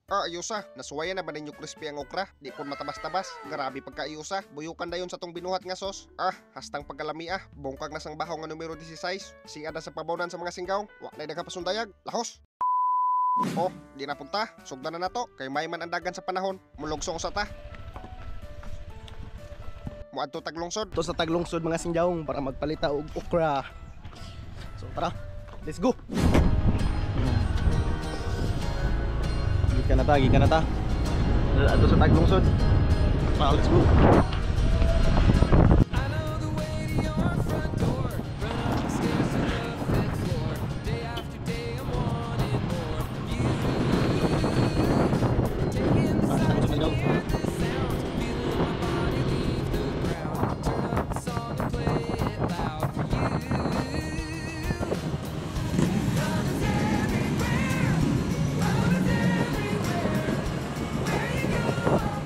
Ah, ayusa. Nasuwayan na ba ninyo crispy ang okra? Di po matabas-tabas. Grabe pagkaayusa. Buyukan dayon sa tong binuhat nga sos. Ah, hastang pagkalami ah. Bungkag na sang bahaw nga numero 16. Siya na sa pabawnan sa mga singgaw. Wa na daghang pasundayag. Lahos. Oh, di na punta. Sugdan na nato. Kay may man ang dagan sa panahon. Mulugsong sa ta. Muadto taglungsod. To sa taglungsod mga sinjawng para magpalita og okra. So tara, let's go. Gikan na ta, gikan na ta. Ato sa taglungsod. Tara, let's go. I know the way to your front door. Run up the stairs to the fifth floor. Day after day, I'm wanting more of you. Taking the sights and hear the sounds. Feeling my body leave the ground. Turn up the song and play it loud for you. Love is everywhere. Love is everywhere. Where you go, I'll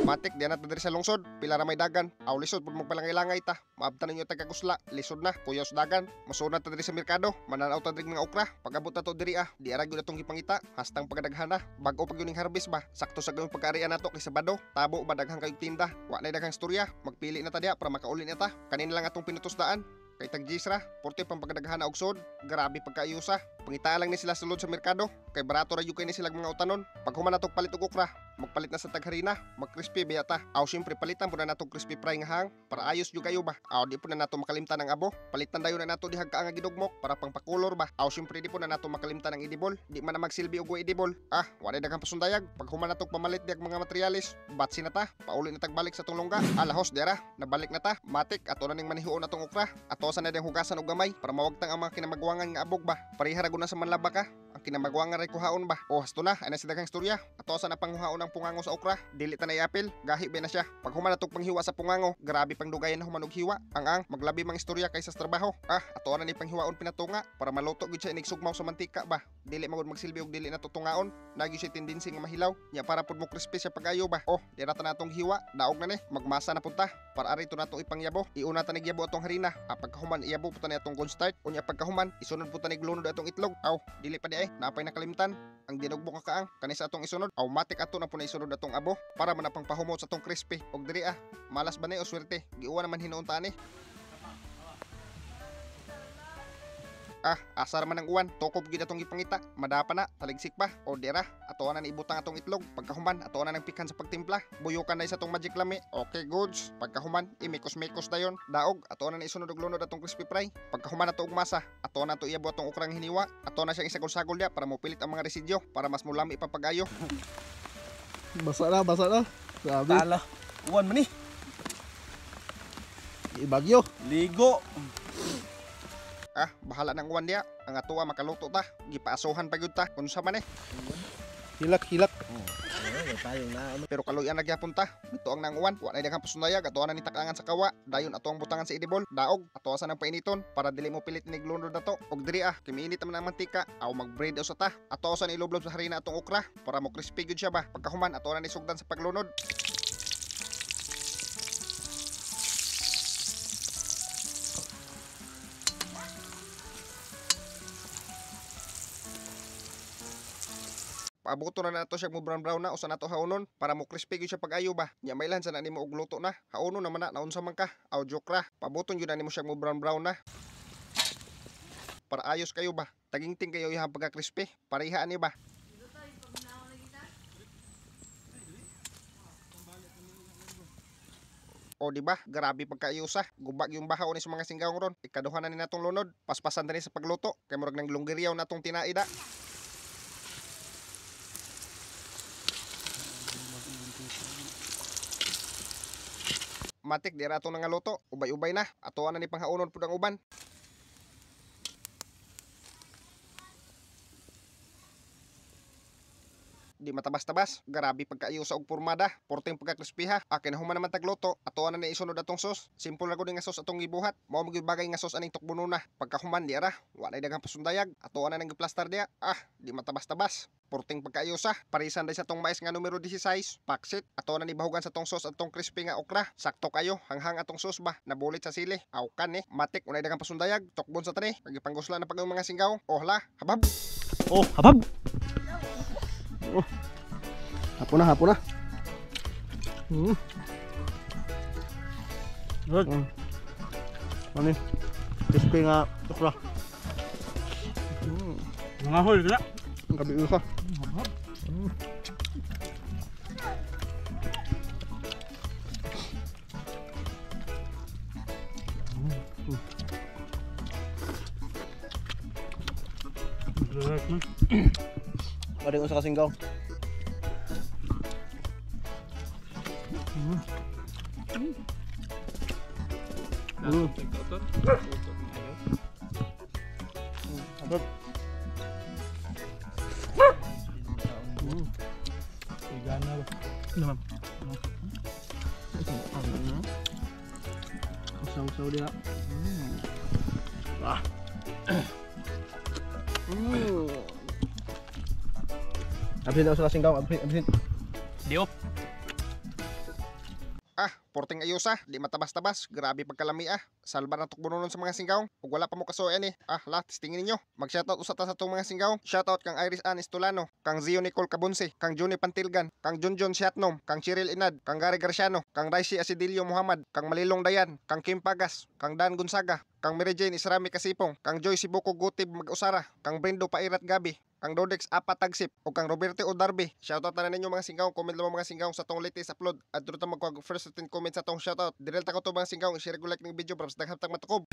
Matik di na ta diri sa lungsod. Pila ra may dagan. Aw lisod pud magpalangay-langay ta. Maabtan ninyo tagakusla. Lisod na kuyaw sa dagan. Mosunod ta diri sa merkado. Mananaw ta diri mga okra. Pag-abot ta to diri ah. Di ara gyud atong gipangita. Hastang pagkadaghana. Bag-o pag yuning harvest ba. Sakto sa gayong pagkaarian nato kay Sabado. Tabo ba daghang kayog tinda. Wa nay daghang storya. Magpili na ta diha para makauli na ta. Kanin lang atong pinutusdaan. Kay tag Gisra, porte pang pagkadaghana og sod. Grabe pagkaayusa. Pangitaa lang ni sila sulod sa merkado. Kay barato ra gyud kay ni silag mga utanon. Pag human natong palit og okra, magpalit na sa tagharina, mag-crispy biya ta. Aw syempre palitan po na natong crispy fry nga hang para ayos jud kayo ba. Aw di po na nato makalimtan ang abo. Palitan dayon na nato dihag ka nga gidugmok para pangpakulor ba. Aw syempre di po na nato makalimtan ang edible. Di man na magsilbi og edible. Ah, wala daghang pasundayag. Pag human natong pamalit diag mga materyales, batsi na ta. Pauli na tag balik sa tong lungga. Ah, lahos dira, nabalik na ta. Matik ato na ning manihuon atong okra. Ato sa na diyang hugasan og gamay para mawagtang ang mga kinamagwangan nga abog ba. Pareha ra gud na sa manlaba ka. Ang kinamagwangan ray kuhaon ba. O hasto na, ay na sa daghang istorya. Ato sa na panghuhaon ang pungango sa okra. Dili ta na iapil, gahi ba na siya. Pag human natong panghiwa sa pungango, grabe pang dugayan na human og hiwa. Ang maglabi mang istorya kaysa sa trabaho. Ah, ato na ni panghiwaon pinatunga para maluto gyud siya inig sugmaw sa mantika ba. Dili magud magsilbi og dili na tutungaon. Nagi siya tendency nga mahilaw. Nya para pud mo crispy siya pag-ayo ba. Oh, dira ta natong hiwa, daog na ni, magmasa na punta. Para ari to nato ipangyabo. Iuna ta nagyabo atong harina. Ah, pagkahuman iyabo po ta ni atong cornstarch. Unya pagkahuman isunod po ta ni glunod atong itlog. Aw, dili pa di ay, napay nakalimtan. Ang dinugbo ka kaang kani sa atong isunod. Automatic ato na po na isunod atong abo para man na pangpahumot sa atong crispy. Og diri ah, malas ba ni o swerte? Giuwa naman hinuon ta ani. Ah, asar man ang uwan, tukob gyud atong gipangita. Madapa na, taligsik pa. O dira, ato na ni ibutang atong itlog. Pagkahuman, ato na nang pikhan sa pagtimpla. Buyukan na isa atong magic lami. Okay, goods. Pagkahuman, imikos-mikos dayon. Daog, ato na ni isunod og lunod atong crispy fry. Pagkahuman ato og masa, ato na to iyabo atong okrang hiniwa. Ato na siyang isagol-sagol diya para mopilit ang mga residyo para mas mulami pa pag-ayo. Basa na, basa na. Grabe. Tala. Uwan man ni. Ibagyo. Ligo. Ah, bahala ng uwan diya. Ang atoa makaluto ta. Gipaasuhan pa gyud ta. Unsa man eh. Hilak, hilak. Pero kaluyan na gyapon ta. Mito ang nanguan, wa na daghang pasundayag, ato na ni takangan sa kawa, dayon ato ang butangan sa edibol, daog, ato sa nang painiton para dili mo pilit ni glunod na to. Og diri ah, kimiinit naman ang mantika, aw mag-bread usa ta. Ato sa ni ilublob sa harina atong okra para mo crispy gyud siya ba. Pagkahuman ato na ni sugdan sa paglunod. Paabuto na nato siya mo brown brown na usa nato haonon para mo crispy gyud siya pag-ayo ba. Nya mailan sa na nimo og luto na. Haonon naman na naunsa man ka. Aw joke ra. Paabuton gyud na nimo siya mo brown brown na. Para ayos kayo ba. Tagingting kayo iyang pagka-crispy. Pareha ani ba. O di ba? Grabe pagkaayusa. Gubag yung bahaw ni sa mga singgaw ron. Ikaduha na ni natong lunod. Paspasan na ni sa pagluto. Kay murag nang lunggiriyaw natong tinaida. Matik di ra ato nga luto. Ubay-ubay na. Atoa na ni panghaonon pud ang uban. Di matabas-tabas. Grabe pagkaayo sa og pormada. Porteng pagka-crispy ha. Akin human naman tagluto. Atoa na ni isunod atong sauce. Simple ra gud nga sauce atong gibuhat. Mao man gyud bagay nga sauce aning tukbono na. Pagkahuman di ara, wa nay daghang pasundayag. Atoa na nang giplastar diya. Ah, di matabas-tabas. Porteng pagkaayusa. Parisan day sa tong mais nga numero 16. Paksit. Ato na ni bahugan sa tong sauce atong crispy nga okra. Sakto kayo. Hanghang atong sauce ba. Nabulit sa sili. Aw kan eh. Matik unay daghang pasundayag. Tukbon sa tani. Nagipangusla na pag mga singgaw. Ohla. Habab. Oh, habab. Oh. Hapon na, hapon na. Good. Ano yun? Crispy nga okra. Mga hol na. Ang gabi usa. Good. Pwede usa ka singgaw. Sarap. Igana ba? Naman. Usaw-usaw diha. Ah. Absin na usa ka singgaw, absin, absin. Diop. Ah, porting ayusa, di matabas-tabas, grabe pagkalami ah. Salba na tukbo sa mga singgaw. Ug wala pa mo kaso ani. Ah, la, testingin ninyo. Mag-shoutout usa ta sa atong mga singgaw. Shoutout kang Iris Ann Estolano, kang Zio Nicole Cabunse, kang Juni Pantilgan, kang Junjun Siatnom, kang Cheryl Inad, kang Gary Garciano, kang Raisi Asidilio Muhammad, kang Malilong Dayan, kang Kim Pagas, kang Dan Gonzaga, kang Mary Jane Isrami Kasipong, kang Joy Sibuko Gutib Mag-usara, kang Brendo Pairat Gabi, kang Dodex Apa Tagsip o kang Roberto Odarbe. Shoutout na ninyo mga singgaw. Comment lang mga singgaw sa tong latest upload. At dito ta magkuha first 10 comment sa tong shoutout. Direl ta ko to mga singgaw. I-share ko like ng video para sa daghang matukob.